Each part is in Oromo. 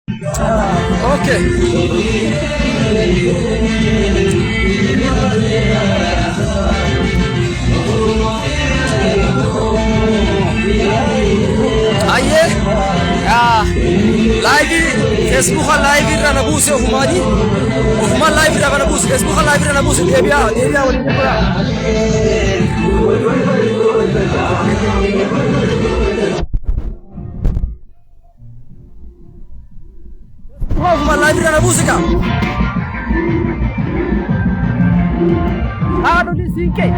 Okay. Ayyee laayivii feesbuuka laayivii irraa na buuse ofumaani ofumaan laayivii irraa kana buuse feesbuuka laayivii irraa na buuse deebi'aa deebi'aa waliin godhaa. Ofumaan laayivii irraa na buuse kaa. Haadholii siinqee.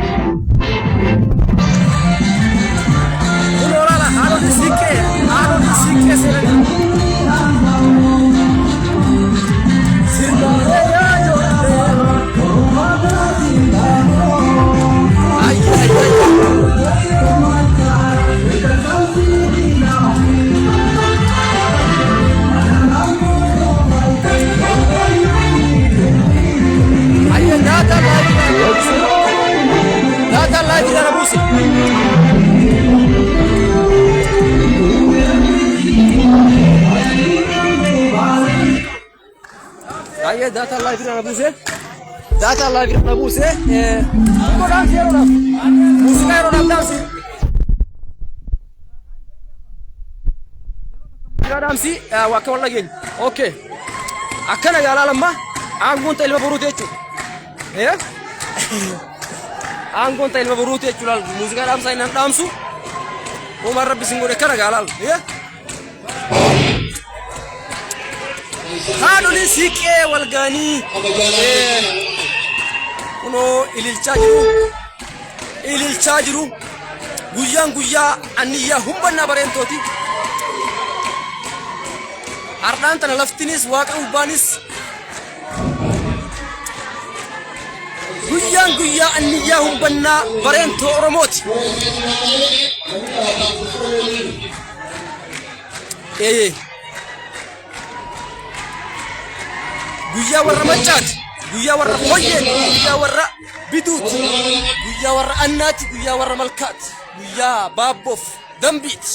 Kun olaala haadholii siinqee haadholii siinqee seenanii. Sirbaalee yaa ijoollee. Ayyi ayyi ayyi. Ayya daataa laayivii irraa na buuse. Daataa laayivii irraa na buuse. Ayya daataa laayivii irraa na buuse. Daataa laayivii irraa na buuse. Xiqqoo dhaamsi yeroodhaaf. Muuziqaa yeroodhaaf dhaamsi. Muuziqaa dhaamsi akka wal dhageenyu. Okay. Akkana yaalaa lamma aangoon ta'e ilma boruuti jechuudha. Aangoon ta'e ilma boruuti jechuudha. Muuziqaa dhaamsaa inni dhaamsu. Uumaan rabbi sin godhe kana gaalaal. Haadholii siiqqee wal ga'anii kunoo ililchaa jiru. Ililchaa jiru. Guyyaan guyyaa anniyyaa humbannaa bareentooti. Hardhaan tana laftinis waaqa gubbaanis guyyaan guyyaa anniyyaa humbannaa bareentoo Oromooti. Ee. Guyyaa warra maccaati, guyyaa warra hoyyeeti, guyyaa warra biduuti, guyyaa warra annaati, guyyaa warra malkaati, guyyaa baabboof dambiiti.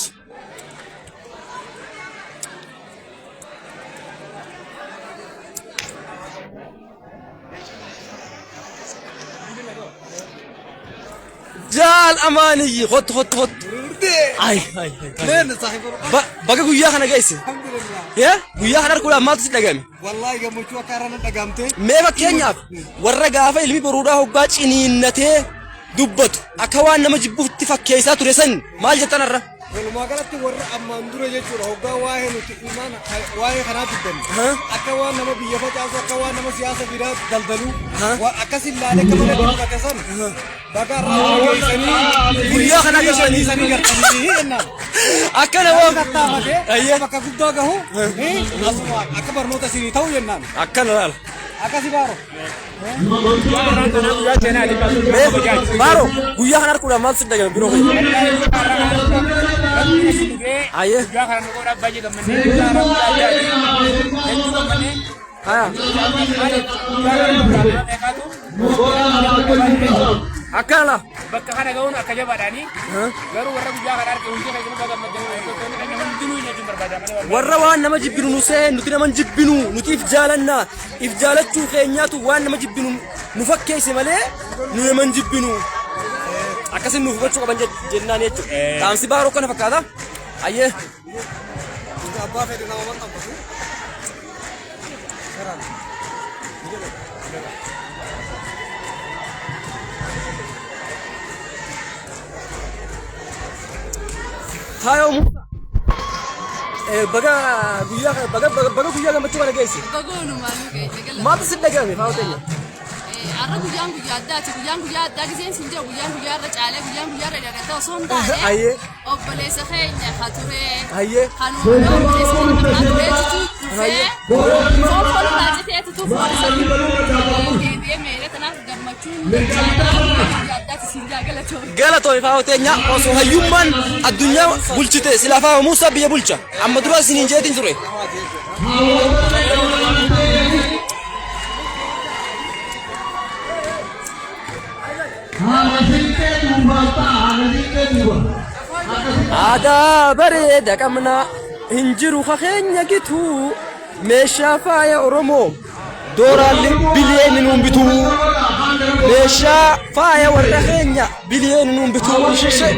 Jaal Amaaniyyi kottu kottu kottu. Ay ay ay. Baga guyyaa kana geesse. Yaa guyyaa kana arguudhaan maaltu si dhaga'ame? Wallaahi gammachuu akka har'a na dhaga'amte. Mee fakkeenyaaf warra gaafa ilmi boruudhaa hoggaa ciniinnatee dubbatu akka waan nama jibbuutti fakkeessaa ture san maal jettan har'a? Walumaa galatti warra ammaan dura jechuudha hoggaa waa'ee nuti ilmaan waa'ee kanaa dubbannu akka waan nama biyya facaasu akka waan nama siyaasa biraa daldaluu akkas ilaalee akka malee fudhate san baga irraa geessanii Guyyaa kana shanii sanii gartanii jennaan. Akkana waan Tattaafatee Ayyee. bakka guddaa gahu asuma akka barnoota isinii ta'u jennaan. Akkana laala. Akkasi baaro. Mee baaro guyyaa kana arguudhaan maaltu si dhaga'ame biroo kiyya? Ayyee. Guyyaa kana nu godhaaf baay'ee gammannee guyyaa haaraa guyyaa addaati. Hedduu gammannee Haya. maaliif guyyaa kana nu godhaaf meeqaatu Akkana laa. bakka kana ga'uun akka jabaadhaani garuu warra guyyaa kana arge hundi keessa nu gammadanii hordoftoonni keenya hundinuu jechuun barbaada malee warra Warra waan nama jibbinu nu see nuti nama hin jibbinu nuti if jaalanna if jaalachuu keenyaatu waan nama jibbinu nu fakkeesse malee nu nama hin jibbinu. Akkasin nuuf hubachuu qaban jennaan jechuudha. Dhaamsi baaroo kana fakkaata. Ayyee. Abbaa fedhe nama maxxanfatu. Faayoo Muusaa. Baga guyyaa kana baga baga baga guyyaa gammachuu kana geesse. Bagoonumaa nu ga'e galata. Maaltu si dhaga'ame faayoo teenya? Har'a guyyaan guyyaa addaati. Guyyaan guyyaa addaa giseen siin jiru guyyaan guyyaa irra caalee guyyaan guyyaa irra dagataa osoo hin taane Ayyee. obboleessa keenya ka ture. Ayyee. Kanuma obboleessa keenya ka turee jitu dhufee foon foon irraa citeetutu foon isa deebi'ee meeree tanaaf gammachuun caalaa guyyaa addaati siin jaa galatoon. Galatoomi faayoo teenya osoo hayyummaan addunyaa bulchite silaa faayoo Muusaa biyya bulcha. Amma dura isiniin jeetiin ture. Aadaa bareeda qabna hin jiru ka keenya gitu. Meeshaa faaya Oromoo dooraalli biliyoonni nuun bitu. Meeshaa faaya warra keenya biliyoonni nuun bitu. Sheshe.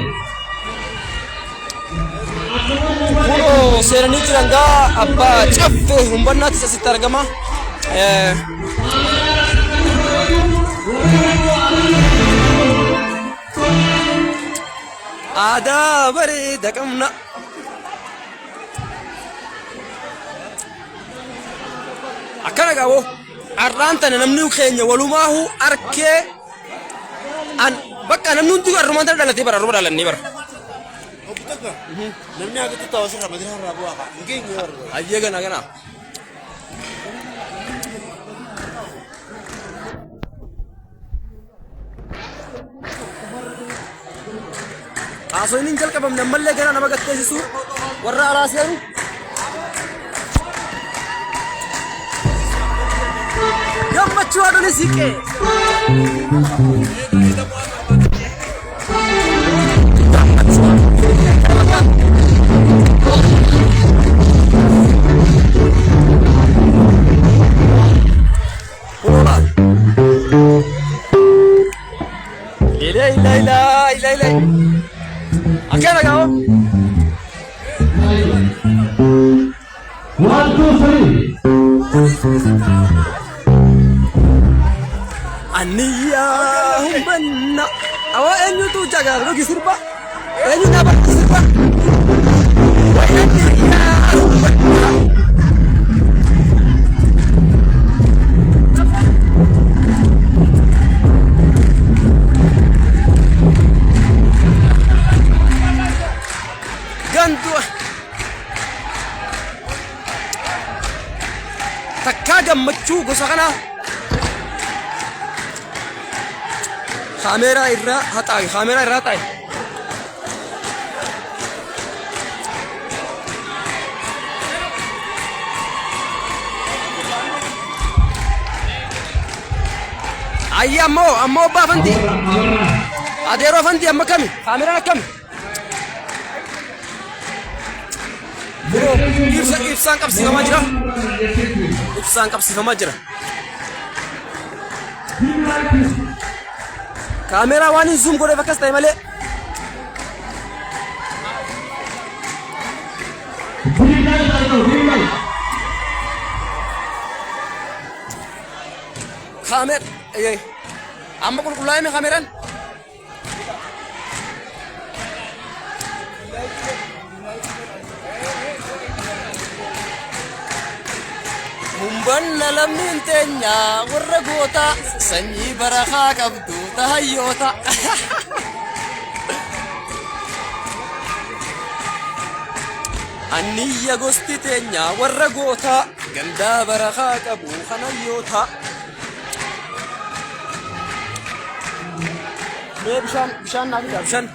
Kunoo seenanii jiran gaa abbaa caffee humbannaattis asitti argama. Aadaa bareeda qabna. Akkana qabu har'aan tana namni keenya walumaahu arkee an bakka namni hundi har'umaan tana dhalatee bara har'uma dhalannee bara. Obbo Takka, namni hagatu taa'u asirraa madina irraa bu'aa kaa. Hin geenye warra. Hayyee gana gana. Haasofni hin jalqabamne ammallee gara nama gatteessisu warra alaa seenu. Gammachuu haadholii siiqqee. Kunoodha. Ilaa ilaa ilaa ilaa ilaa. Akkana gaa'o. One, two, three. Aniyyaa humbanna. Awaa eenyutu jagaa dhugi sirba? Eenyu naa barta sirba? Aniyyaa humbanna. Gantu takkaa gammachuu gosa kanaa kaameeraa irraa haxaa'i kaameeraa irraa haxaa'i. Ayyi ammoo ammoo abbaa afantii adeeroo afantii amma kami kaameeraan akkami. Ibsa ibsaan qabsiifamaa jira. Ibsaan qabsiifamaa jira. Kaameeraa waan hin zoom godheef akkas ta'e malee. Green light right now, green light. Kaameer amma qulqullaa'ime kaameeraan. Humbanna lammiin teenya warra goota sanyii barakaa qabdu tahayyoota. Anniyya gosti teenya warra goota gandaa barakaa qabu kanayyoota. Mee bishaan bishaan naa fidaa bishaan.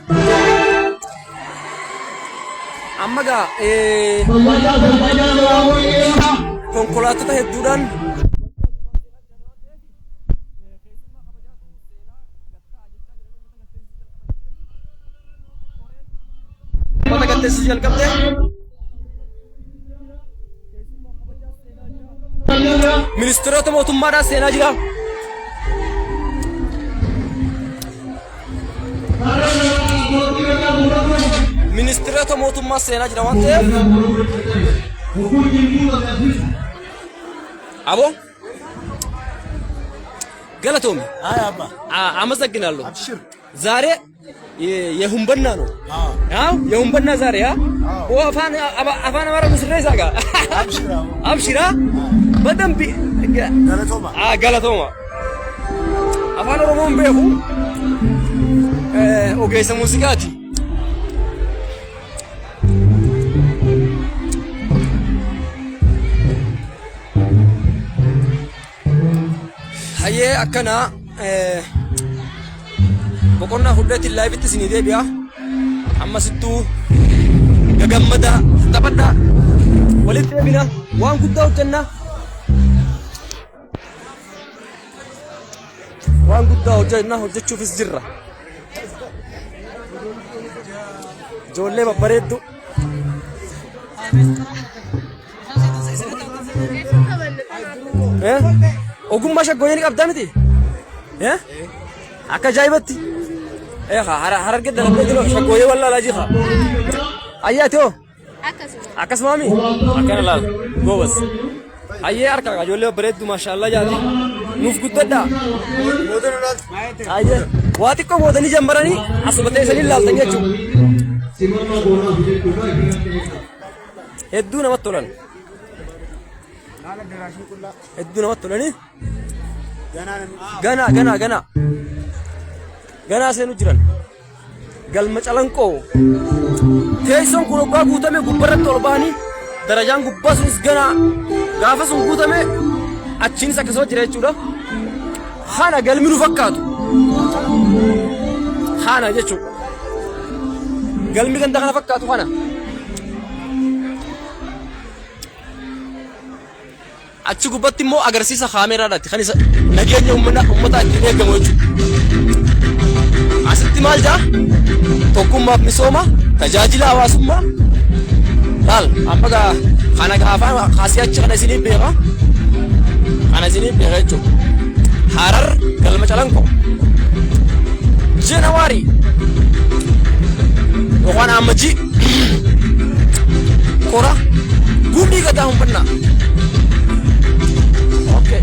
Amma gaa konkolaattota hedduudhaan uummata gatteessisuu jalqabde. Ministeerota mootummaadhaan seenaa jira. Ministeerota mootummaa seenaa jira waan ta'eef. Aboo galatoomi. አመሰግናለሁ። ዛሬ የሁምበና ነው። አዎ የሁምበና ዛሬ ያ ኦ አፋን አፋን አማራ ምስሬ ሳጋ አብሽራ በደንብ Galatooma. አ galatoomaa afaan oromoon beeku ogeessa muuziqaati. Hayyee akkana boqonnaa fudheetiin laayivitti isinii deebi'a. Ammasittuu gagammada taphadhaa walitti deebina waan guddaa hojjenna. Waan guddaa hojjenna hojjechuufis jirra. Ijoollee babbareeddu. Eh? Ogummaa shaggooyyee ni qabdaa miti? Eh? Akka ajaa'ibatti. Eh hararge dalagdee jiru shaggooyyee wallaalaa jira. Ayyaati hoo? Akkasuma. Akkasumaami? Akkana laal. Goobas. Ayyee harka ijoollee babbareeddu maashaallah jaati. Nuuf guddadhaa. Ayyee waa xiqqoo boodanii jammaranii asuma teessanii laaltan jechuudha. Hedduu namatti tolan. Hedduu namatti tolanii. Ganaa ganaa ganaa. Ganaa seenuu jiran. Galma calanqoo. Teessoon kun hoggaa guutame gubbarratti ol ba'anii darajaan gubbaa sunis ganaa gaafa sun guutame achiinis akkasuma jira jechuudha. Kana galmi nu fakkaatu. Kana jechuudha. Galmi ganda kana fakkaatu kana. Achi gubbatti immoo agarsiisa kaameeraadhaati kan isa nageenya uummataa ittiin eegamu jechuudha. Asitti maal jaa? Tokkummaaf misooma, tajaajila hawaasummaa. Laal amma gaa kana gaafaan kaasee achi kana isiniif beeka. Kana isiniif beeka jechuudha. Harar galma calanqoo. Janawaarii yookaan ammajii kora gumii gadaa humbannaa. Okay.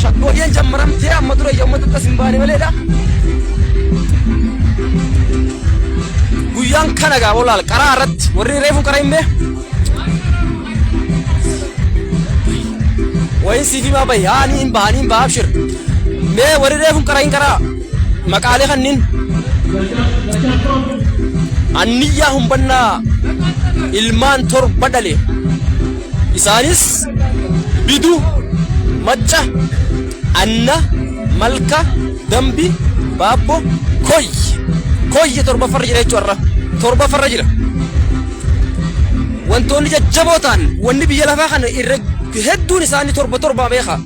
Shaggooyyeen jammaramtee amma dura ija uummata akkas hin baane maleedha. Guyyaan kana gaa olaal qaraa irratti warri reefu qara hin bee. Wayin siif himaa bahi haa ni hin baha ni hin baha abshir. Mee warri reefu qara hin qaraa maqaalee kanniin. Anniyyaa humbannaa ilmaan torba dhale. Isaanis Bidu, Macca, Anna, Malka, Dambi, Baabbo, Koyye. Koyye torbaffarra jira jechuudha har'a. Torbaffarra jira. Wantoonni jajjaboo ta'an wanni biyya lafaa kana irra hedduun isaanii torba torbaa beeka.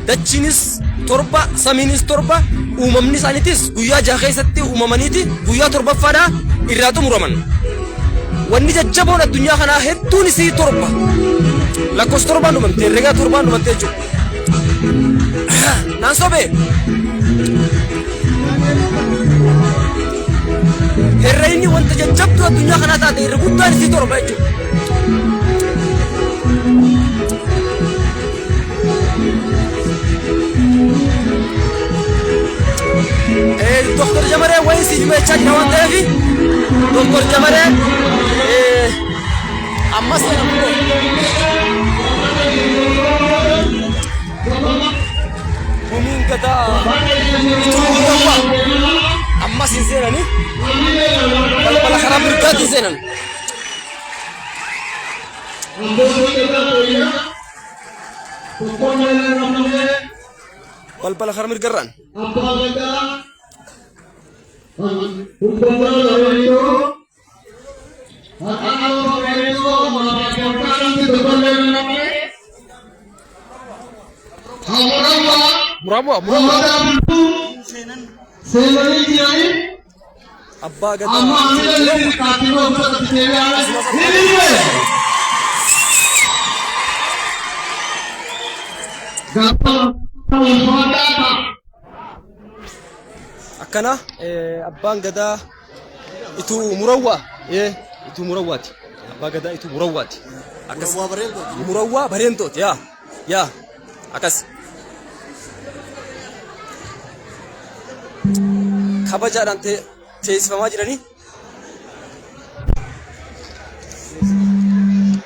Dachiinis torba, samiinis torba, uumamni isaaniitis guyyaa jaha keessatti uumamaniiti guyyaa torbaffaadhaa irraa xumuraman. Wanni jajjaboon addunyaa kanaa hedduun isii torba. Lakkoofsa torbaan dhumamte, herregaa torbaan dhumamte jechuudha. Naan sobee. Herreeyni wanta jajjabduu addunyaa kanaa taate irra guddaan isii torba jechuudha. Doktor Jamaree wayii si himachaa jira waan ta'eef Doktor Jamaree ammas gumiin gadaa tuurawwa ammas hin seenanii balbala karaa mirgaatiin seenan. Balbala karaa mirgarraan. Muramuwa muramuwa. Seenanii jiranii Abbaa gadaa. amma amina illee kaatiroo uffata deebi'aa hiriire. Gaafa ulfaataa ta'a. Akkana abbaan gadaa ituu murawwaa ituu murawwaati. Abbaa gadaa ituu murawwaati. Akkas Murawwaa bareentooti. Murawwaa bareentooti yaa yaa akkas. Kabajaadhaan teessifamaa jiranii.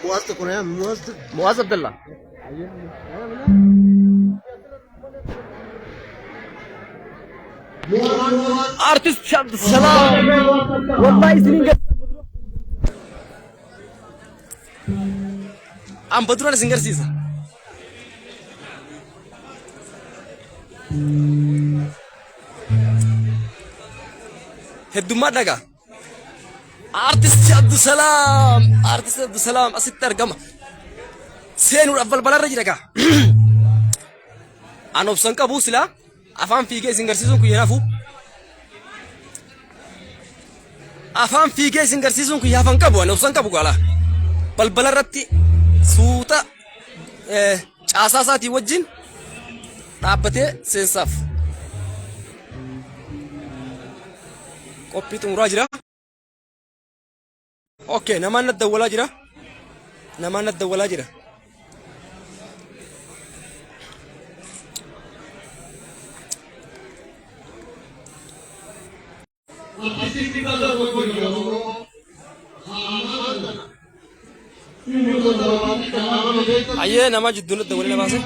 Mu'aaz tokko na yaami Mu'aaz. Mu'aaz Abdallaa. Artist Abdusalaam. Wallahi isinin An baduran isin garsiisa. Heddummaa dhagaa. Artist Abdusalaam Artist Abdusalaam asitti argama. Seenuudhaaf balbalarra jira gaa. An obsan qabu silaa afaan fiigee isin garsiisuun kun yeraafu. Afaan fiigee isin garsiisuun kiyya hafan qabu ani obsan qabu gaala. Balbala irratti suuta caasaa isaatii wajjin dhaabbatee seensaaf qophii xumuraa jira. Okay, namaan na dawwalaa jira. Namaan na dawwalaa jira. Ayyee nama jidduu na dawwalee na baase.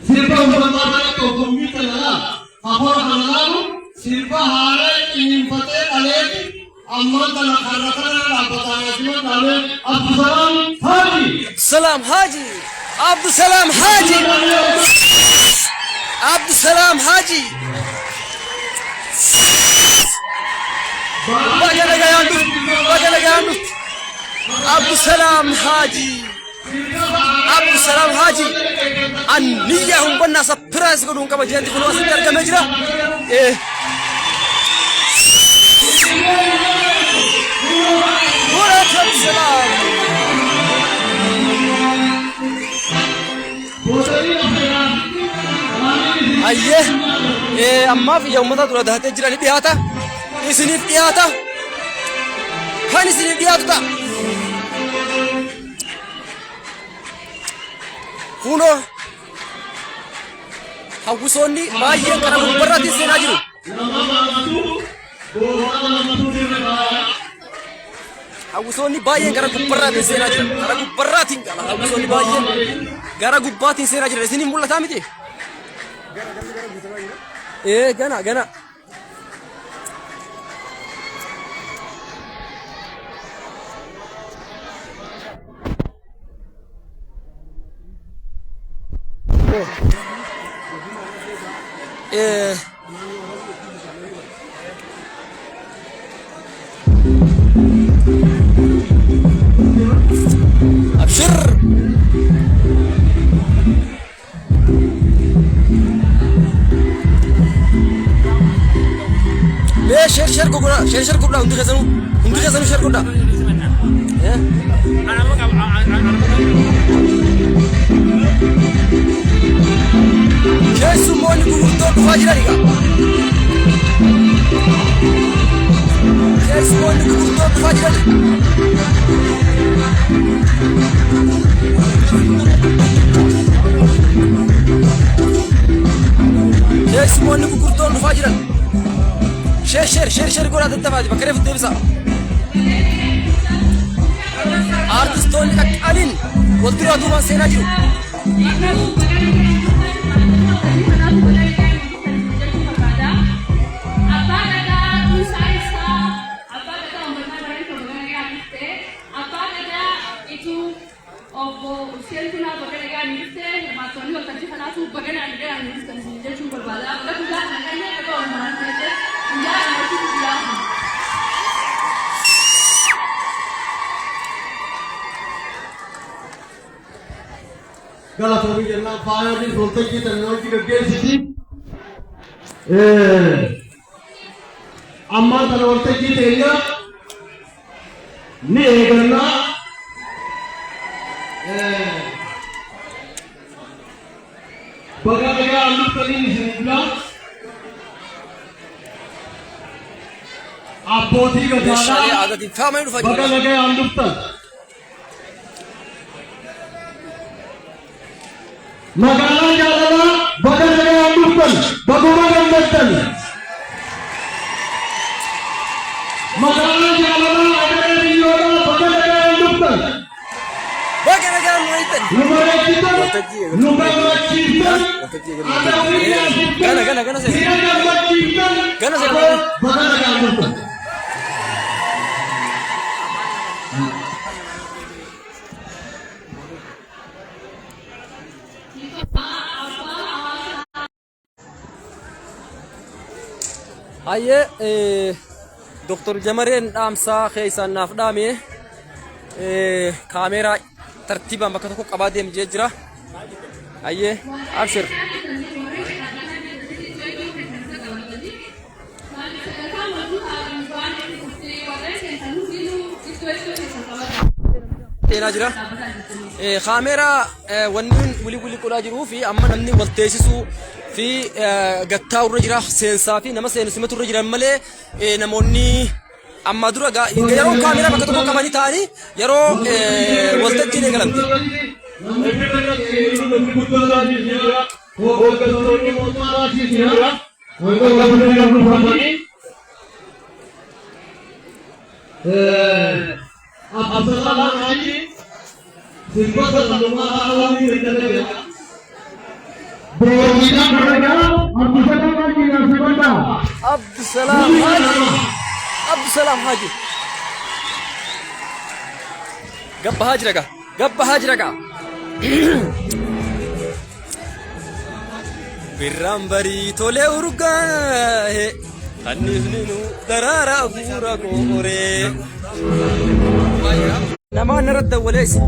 Sirba uummataa irratti ogummi kana hafuura kana laalu sirba haaraa ciniinfatee dhaleeti ammaan tana karra kana dhaabbataa yaasima dhalee Abdusalaam Haaji. Salaam Haji. Abdusalaam Haji. Abdusalaam Haji. Baga nagayaan dhufte. Baga nagayaan dhufte. Abdusalaam Haji. Abdusalaam Haji. An niyyaa humbannaa sapiraayis godhuun qaba jeenti kun asitti argamee jira. Muraati Abdusalaam. Hayyee ammaaf ija uummataa dura dahatee jira ni dhiyaata. Isiniif dhiyaata. Kan isiniif dhiyaatu ta'a. Kunoo hawwisoonni baay'een kana gubbarratti seenaa jiru. Hawwisoonni baay'een gara gubbarraatiin seenaa jiran. Gara gubbarraatiin gala hawwisoonni baay'een gara gubbaatiin seenaa jiran. Isiniin mul'ataa miti? Ee gana gana. Ee Abshir. Mee share share godhaa share share godhaa hundi keessanuu hundi keessanuu share godhaa. Eh? Keessummoonni gurguddoon dhufaa jiran egaa. Keessummoonni gurguddoon dhufaa jiran. Keessummoonni gurguddoon dhufaa jiran. Sheer sheer sheer sheer godhaa tattafaati bakka reefu deebisaa. Aartistoonni qaqqaaliin wal duraa duubaan seenaa jiru. Abbaa Gadaa Duusaa Ibsaa, Abbaa Gadaa Uummataa Barreeffama Baga Nagaa Dhufte, Abbaa Gadaa Ituu Obbo Hussein Tunaa baga nagaan nu dhufte, hirmaattoonni waltajjii kanaatu baga nagaan nu dhuftan isin jechuun barbaada. Baga guyyaa kana gahee baga walumaan ta'e guyyaa gammachuutu guyyaa kun. Galatoomii jennaan faayoonis waltajjii tana hojii gaggeessiti. Ammaan tana waltajjii teenya ni eegallaa. Baga nagaa dhuftaniin isin bulaa. Abbootii Meeshaalee gadaadhaa aadaatiin faamanii dhufaa baga jiru. nagaan dhuftan. Magaalaa jaalalaa baga nagaan dhuftan baguma gammaddan. Magaalaa jaalalaa agaree biyyoodhaa baga nagaan dhuftan. Baga nagaan nu eegdan. Nu bareechitan, nu gammachiiftan, Gana gana gana seena. Bira gammachiiftan, Gana seena. baga nagaan dhuftan. Hayyee Dr. Jamareen dhaamsaa keessaan naaf dhaame kaameeraa tartiibaan bakka tokko qabaa deem jee jira. Hayyee abshir. seenaa jira. Kaameeraa wanni wili wili godhaa jiruu fi amma namni wal teessisuu fi gattaa'u irra jira seensaa fi nama seenu simatu irra jiran malee namoonni amma dura yeroo kaameeraa bakka tokko qabanii taa'anii yeroo waltajjiin eegalamte. Abdusalaam Haji Abdusalaam Haji gabbahaa jira gaa gabbahaa jira gaa Birraan barii tolee urgaa'e kanniifni nu daraara guura gooree. Namaan narra dawwalee isin.